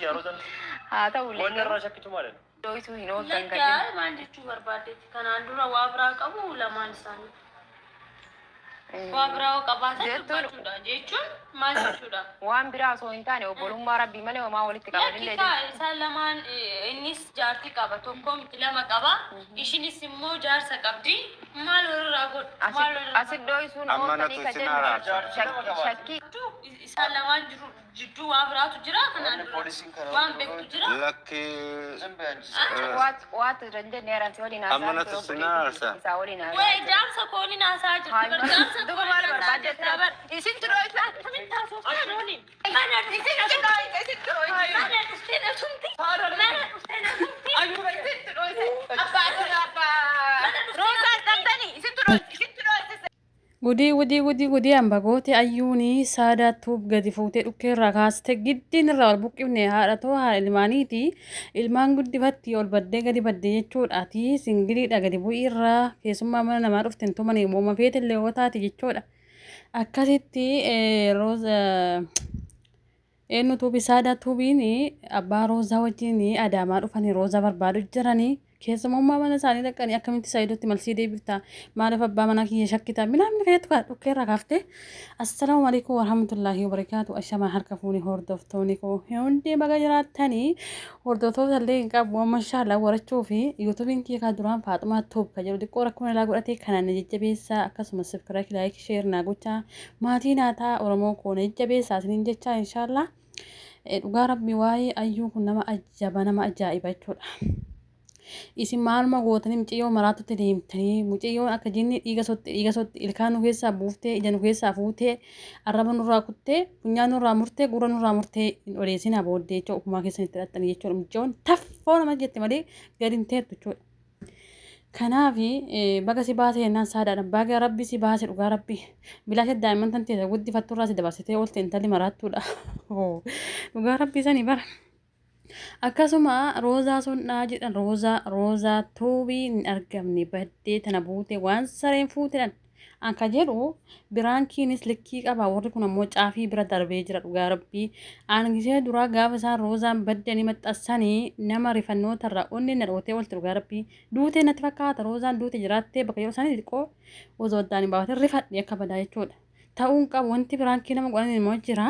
Yaa Roozaan. Haa ta'ullee Wanni garuu irraa shakkitu maali? dho'ituu hin ooltan Lakki kan jennu. haa maal jechuu barbaaddeeti? Kanaan dura waa biraa qabu lamaan isaanii. Waa biraa hoo qabaatan Jettuun dubbachuudha. Jechuun maal jechuudha? waan biraa osoo hin taane obbolummaa rabbii malee homaa walitti Lakki qabanillee kaa jechuudha. isaan lamaan innis jaartii qaba tokko miti lama qaba. Ishinis immoo jaarsa qabdi. Maal walirraa godhu? Maal walirraa Asit godhu? dho'isuun Amma ooltanii natu ka isin jennu araarsa. Jaartii lama qabaate. shakkii Isaan lamaan jiru jidduu waa biraatu jira kanaan Wanni dura poolisiin kana waan hordofaa beektu jiru jira. Lakki zin beeksisa. waat waat hin jenne heeransi waliin Amma haasa'aa natu ture isin obboleettii araarsa. isaa waliin haasa'aa Wee ture. jaarsa kooniin haasaa jirti Haay bar jaarsa duba kooniin maal haasaa barbaadde jirti bar. isintu dho'isa Akkamitti haasoftaa nooniin? Mana dhuftee na isintu tumti. dho'isa isintu dho'isa Mana dhuftee na tumti. Mana dhuftee na tumti. isintu dho'isa abbaa abbaa Mana dhuftee na roozaan tumti. dhabdanii isintu dho'isa isintu dho'isa. Gudii gudii gudii gudii hamba goote ayyuuni saadaa tuub gadi fuutee dhukkee irraa kaaste giddiin irraa ol buqqifne haadha too haadha ilmaaniiti ilmaan guddifatti ol baddee gadi badde jechuudha ati singiliidha gadi bu'ii irraa keessummaa mana namaa dhufte hin tumanii uumama feetillee yoo taate jechuudha akkasitti rooza Eenyu tuubi saadaa tuubiin abbaa roozaa wajjin adaamaa dhufanii roozaa barbaadu jiranii keessumummaa mana isaanii dhaqanii akkamitti saayidootti malsii deebifta maaliif abbaa manaa kiyya shakkita minaamni fayyadu kaa dhukkee irraa kaaftee assalaamu alaikum warahmatullaahi wabarakaatu ashamaa harka fuuni hordoftoonni koo hundee baga jiraattanii hordoftoota illee hin qabu amma inshaallah warachuu fi yuutuubiin kiyya kaa duraan faaxumaa tuub ka jedhu xiqqoo rakkoon ilaa godhatee kanaan na jajjabeessaa akkasumas subscribe like share naa gochaa Maatii naa ta'a Oromoo koo na jajjabeessaa isiniin jechaa inshaallah. Dhugaa rabbi waa'ee ayyuu kun nama ajjaba nama ajaa'iba jechuudha. Isin maaluma gootanii mucayyoo maraatutti deemtanii mucayyoon akka jinni dhiiga sotti dhiiga sotti ilkaan nu keessaa buuftee ija nu keessaa fuutee arraba nurraa kuttee funyaan nurraa murtee gurra nurraa murtee hin odeessinaa booddee jechuudha ofumaa keessan itti hidhattanii jechuudha mucayyoon taffoo nama jette malee gadi hin teettu jechuudha. Kanaaf baga si baase jennaan saadaadha. Baga rabbi si baase dhugaa rabbi. Bilaasha daa'imman tan teessa guddifattu irraa si dabarsitee oolte intalli maraattuudha. Dhugaa rabbi sani bara. Akkasuma roozaa sundhaa jedhan roozaa roozaa tuubii hin argamne baddee tana buute waan sareen fuutedhan. An ka jedhu biraankiinis likkii qaba warri kun ammoo caafii bira darbee jira dhugaa rabbii. An gisee duraa gaafa isaan roozaan baddanii maxxansanii nama rifannoota irraa onneen na dhootee oolte dhugaa rabbii. Duutee natti fakkaata roozaan duute jiraattee bakka yeroo isaanii xiqqoo osoo addaan hin baafatin rifadhe akka badaa jechuudha. Ta'uun qabu wanti biraankii nama godhan immoo jira.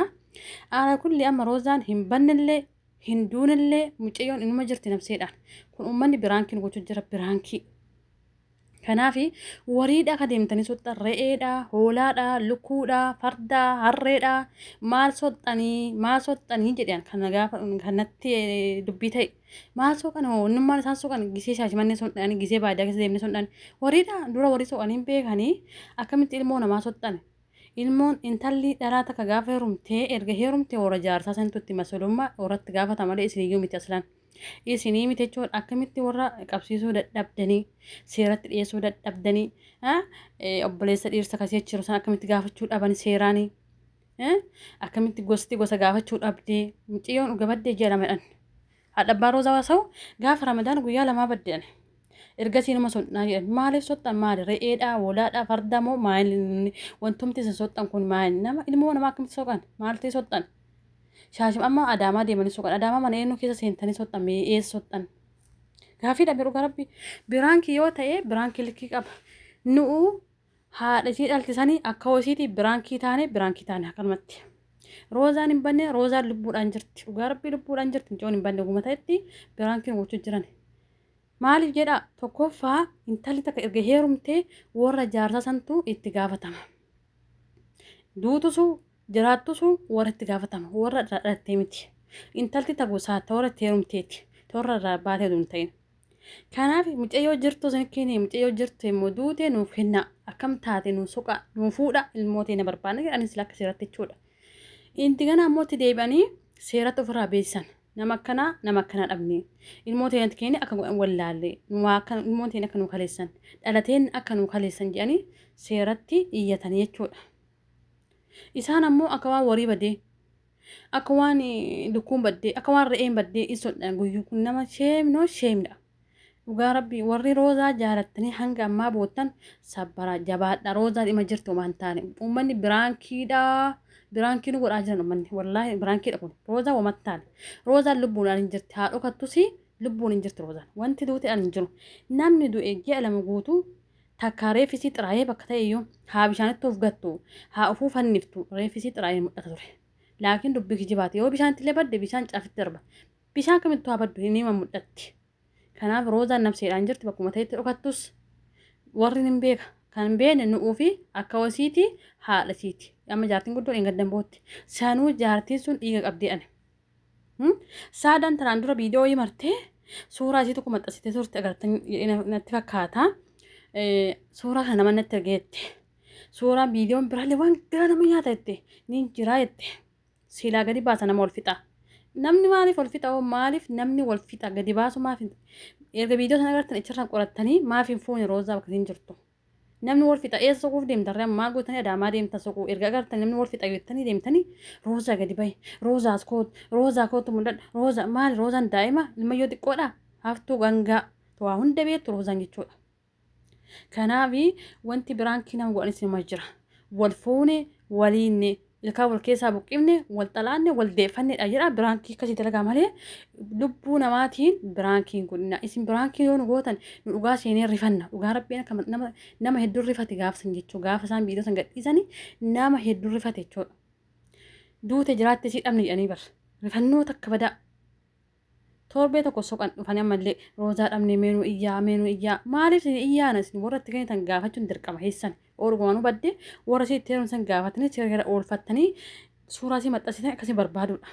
Ala kulli amma roozaan hin bannellee hin duunellee mucayyoon inuma jirti nabseedhaan. Kun uummanni biraankiin gochuu jira biraankii. Kanaaf wariidha ka deemtanii soxxan re'eedha, hoolaadha, lukkuudha, farda, harreedha maal soxxanii maal soxxanii jedhan kan gaafa kan natti dubbii ta'e maal soqan onnummaan isaan soqan gisee shaashimannee soxxanii gisee baadiyaa keessa deemnee soxxan wariidha dura warii soqanii hin beekanii akkamitti ilmoo namaa soxxan ilmoon intalli dhalaa takka gaafa heerumtee erga heerumtee warra jaarsaa santu itti masolummaa warratti gaafata malee isiniyyuu miti aslan. Isinii miti jechuun akkamitti warra qabsiisuu dadhabdanii seeratti dhiyeessuu dadhabdanii obboleessa dhiirsa kasii achi jiru san akkamitti gaafachuu dhaban seeraanii akkamitti gosti gosa gaafachuu dhabdee mucayyoon dhuga baddee ji'a lama jedhan haadha abbaa roozaa waasa'u gaafa ramadaan guyyaa lamaa baddeedhan ergasii numa soxnaa jedhan maaliif soxxan maali re'eedhaa hoolaadhaa farda moo maali wantumti isin soxxan kun maali nama ilmoo namaa akkamitti soqan maalti soxxan Shaashim amma Adaamaa deemanii soqan. Adaamaa mana eenyu keessa seentanii soxxan mee eessa soxxan? Gaafii dhabe dhugaa rabbi. Biraankii yoo ta'e biraankii likkii qaba. Nu'u haadha isii dhalte sanii akka hosiitii biraankii taane biraankii taane akkanumatti. Roozaan hin banne roozaan lubbuudhaan jirti. Dhugaa rabbii lubbuudhaan jirti. Mucoon hin banne oguma ta'etti biraankiin gochuu jiran. Maaliif jedhaa tokkoffaa intalli takka erga heerumtee warra jaarsaa santu itti gaafatama. Duutusu Jiraattusu warra itti gaafatama. Warra irraa dhalattee miti. Intalti ta gosaa ta warra itti heerumteeti. Ta warra irraa baatee oduu hin ta'in. Kanaaf mucayyoo jirtu isin kenne mucayyoo jirtu immoo duutee nuuf kennaa akkam taate nuu soqaa nuu fuudha ilmoo teena barbaanna jedhanii sila akka seeratti jechuudha. Inti gana ammoo itti deebi'anii seeratti ofirraa beeksisan. Nama akkanaa nama akkanaa dhabne ilmoo teenatti kenne akka godhan wallaalle nu waa akka ilmoon teenya akka nuu kaleessan dhalateen akka nuu kaleessan jedhanii seeratti iyyatanii jechuudha. Isaan ammoo akka waan warii badee, akka waan lukkuun baddee, akka waan re'een baddee in sodhan guyyuu kun nama sheem noo sheemdha. Dhugaa rabbii warri roozaa jaalattanii hanga ammaa boottan sabbara jabaadha roozaan ima jirti homaa hin taane uummanni biraankiidha Biraankii nu godhaa jiran uummanni. Wallaahi biraankiidha kun. Roozaan wamatti taane. Roozaan lubbuudhaan hin jirti. Haa dhokattus lubbuun hin jirti roozaan. Wanti duute an hin jiru. Namni du'e ji'a 2 guutuu takkaa reeffisii xiraayee bakka ta'e iyyuu haa bishaanitti of gattu haa ofuu fanniftu reeffisii xiraayee mul'ata ture. Laakiin dubbii kijibaati. Yoo bishaanitti illee badde bishaan caafitti darba. Bishaan kamittuu haa baddu hin hima mul'atti. Kanaaf roozaan nabseedhaan jirti bakkuma ta'etti dhokattus warri hin beeka. Kan hin beekne nu'uu fi akka wasiiti haadha isiiti. Amma jaartiin guddoon hin gaddan bootti. Sanuu jaartiin sun dhiiga qabdii ani. Saadaan tanaan dura viidiyoo wayii martee suuraa isii tokko maxxansitee turte agartan natti fakkaata. Suuraa kana nama natti ergeette. Suuraan viidiyoon biraallee waan gara nama nyaata jette ni jira jette. Silaa gadi baasa nama wal fixa. Namni maaliif wal fixa hoo maaliif namni wal fixa gadi baasu maaf erga viidiyoo sana agartan achirraan qorattanii maaf hin fuune roozaa bakka isin jirtu. Namni wal fixa eessa soquuf deemtan ree maal gootanii adaamaa deemtan soquu erga agartan namni wal fixa jettanii deemtanii roozaa gadi bahi roozaas kootu roozaa kootu mul'adhu roozaa maali roozaan daa'ima ilmayyoo xiqqoodha haftuu gangaa waa hunda beektu roozaan jechuudha. Kanaaf wanti biraankii nama godhanis nima jira. Wal fuune waliinne ilkaan wal keessaa buqqifne wal xalaanne wal deeffannedha jedha biraankii akkasii dalagaa malee lubbuu namaatiin biraankiin godhina. Isin biraankii yoo nu gootan nu dhugaa seenee rifanna. Dhugaa rabbiin akka nama nama hedduun rifate gaafa san jechuudha. Gaafa isaan viidiyoo san gadhiisanii nama hedduun rifate jechuudha. Duute jiraatte sii dhabne jedhanii bar. Rifannoo takka badaa. Torbee tokko soqan dhufanii ammallee roozaa dhabnee meenuu iyyaa meenuu iyyaa maaliif isin iyyaana isin warra itti kennitan gaafachuun dirqama keessan oolugumaanuu badde warra isin itti heerumsan gaafatanii seera oolfattanii suuraa isii maxxansitan akkasii barbaaduudha.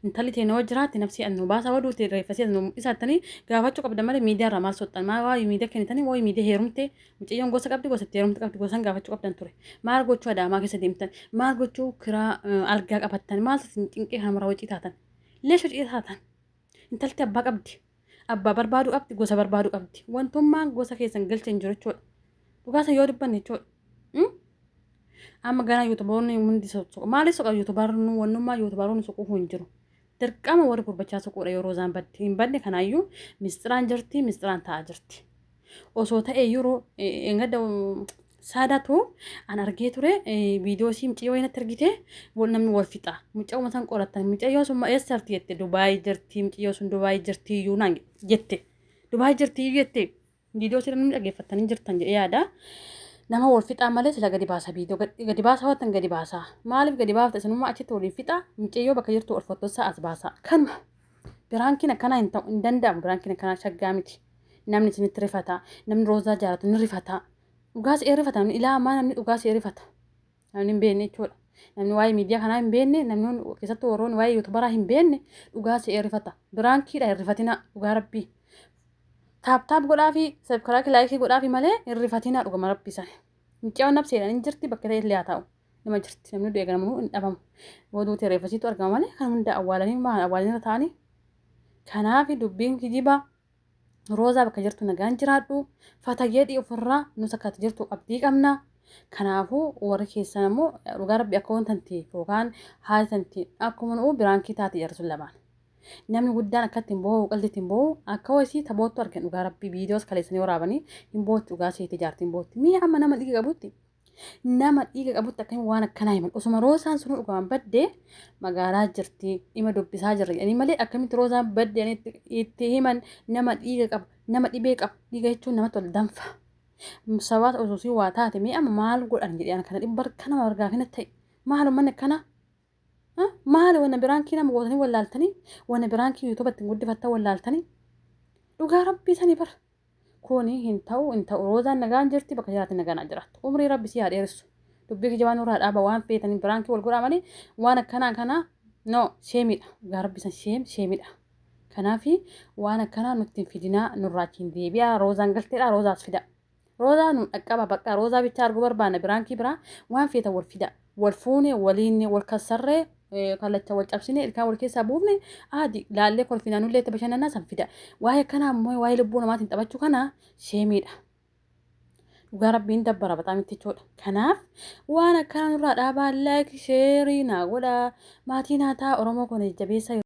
Intalli teenya yoo jiraatte nafsii annu baasa waduu ta'e reeffasii annu mul'isattanii gaafachuu qabda malee miidiyaa irraa maal soxxan maal waa'ee miidiyaa kennitanii waa'ee miidiyaa heerumte mucayyoon gosa qabdi gosa itti heerumte qabdi gosan gaafachuu qabdan ture maal gochuu adaamaa keessa deemtan maal gochuu kiraa algaa qabattan maal cinqee kana maraa wacii taatan. Leesh hojii taatan. Intalti abbaa qabdi. Abbaa barbaaduu qabdi, gosa barbaaduu qabdi. Wantummaan gosa keessan galcha hin jiru jechuudha. Dhugaa san yoo dubbanne jechuudha. Amma ganaa yuutubaroonni hundi soqu. Maaliif soqa yuutubaroonni wannummaa yuutubaroonni soquu hin jiru. Dirqama warri gurbachaa soquudha yeroo isaan badde. Hin badne kanaayyuu misxiraan jirti, misxiraan taa'aa jirti. Osoo ta'e yeroo engadda saadatu an argee ture viidiyoo isii mucayyoo wayii natti argite namni wal fixa mucayyoo san qorattan mucayyoo sun eessa jirti jette Dubaay jirti mucayyoo sun Dubaay jirti iyyuu naan jette Dubaay jirti iyyuu jette viidiyoo isii namni dhaggeeffattanii jirtan jedhee yaada. Nama wal fixaa malee sila gadi baasa viidiyoo gadi baasa wattan gadi baasa maaliif gadi baafta isinummaa achitti waliin fixa mucayyoo bakka jirtu ol fottossaa as baasa kanuma biraankiin akkanaa hin ta'u hin danda'amu biraankiin akkanaa shaggaa miti. Namni isinitti rifata. Namni roozaa jaalatu ni rifata. Dhugaa si'ee rifata. Namni ilaa ammaa namni dhugaa si'ee rifata. Namni hin beekne jechuudha. Namni waa'ee miidiyaa kanaa hin beekne, namni keessattuu warroonni waa'ee yuutubaraa hin beekne dhugaa si'ee rifata. Biraankiidha hin rifatina dhugaa rabbii. Taap taap godhaafi sabkiraakii laayikii godhaafi malee hin rifatina dhugama rabbii sana. Mucayyoon nabseedhaan hin jirti bakka ta'e illee haa taa'u. Nama jirti namni du'e ganamanuu hin dhabamu. Yoo duute reeffasiitu argama malee kan hunda awwaalanii maal awwaalanii irra taa'anii. Kanaaf dubbiin kijibaa Roozaa bakka jirtu nagaan jiraadhu. Fata jedhi ofirraa nus akka ati jirtu abdii qabna. Kanaafuu warri keessan ammoo dhugaa rabbi akka wantanti yookaan haati tanti akkuma nu'u biraankii taate jarri sun lamaan. Namni guddaan akkatti hin boo'u qalditti hin boo'u akka wasii taboottu argan dhugaa rabbi viidiyoos kaleessanii waraabanii hin bootti dhugaa seete jaartiin bootti. Mee amma nama dhiiga qabutti Nama dhiiga qabutti akkamiin waan akkanaa himan osuma roosaan sunuu dhugaan badde magaalaa jirti dhima dubbisaa jirra jedhanii malee akkamitti roosaan badde jedhanii itti himan nama dhiiga qabu nama dhibee qabu dhiiga jechuun namatti ol danfa. Sabaa osoo si waa taate mee amma maal godhan jedhee kana dhibba harka nama argaafina ta'e maal ummanni akkana maali wanna biraankii nama gootanii wallaaltanii wanna biraankii yuutuuba ittiin guddifattan wallaaltanii dhugaa rabbii sanii bara. Kuni hin ta'u hin ta'u roozaan nagaan jirti bakka jiraate nagaan haa jiraattu umrii rabbi sii haa dheeressu dubbii kijibaa nurraa dhaaba waan feetaniin biraankii wal godhaa malee waan akkanaa kana no sheemidha dhugaa rabbi san sheem sheemidha kanaafi waan akkanaa nutti hin fidinaa nurraa achiin deebi'aa roozaan galteedha roozaas fida roozaa nu dhaqqaba bakka roozaa bichaa arguu barbaanna biraankii biraa waan feetan wal fida wal fuune waliinne wal kassarree kallacha wal cabsine ilkaan wal keessaa buufne aadi laallee kolfinaa nullee itti bashannanaa san fida. Waa'ee akkanaa immoo waa'ee lubbuu namaatiin taphachuu kana sheemiidha. Dhugaa rabbiin dabbara baxaam itti jechuudha. Kanaaf waan akkanaa nurraa dhaabaa laayik sheerii naa godhaa maatii naa ta'a Oromoo kun jajjabeessa.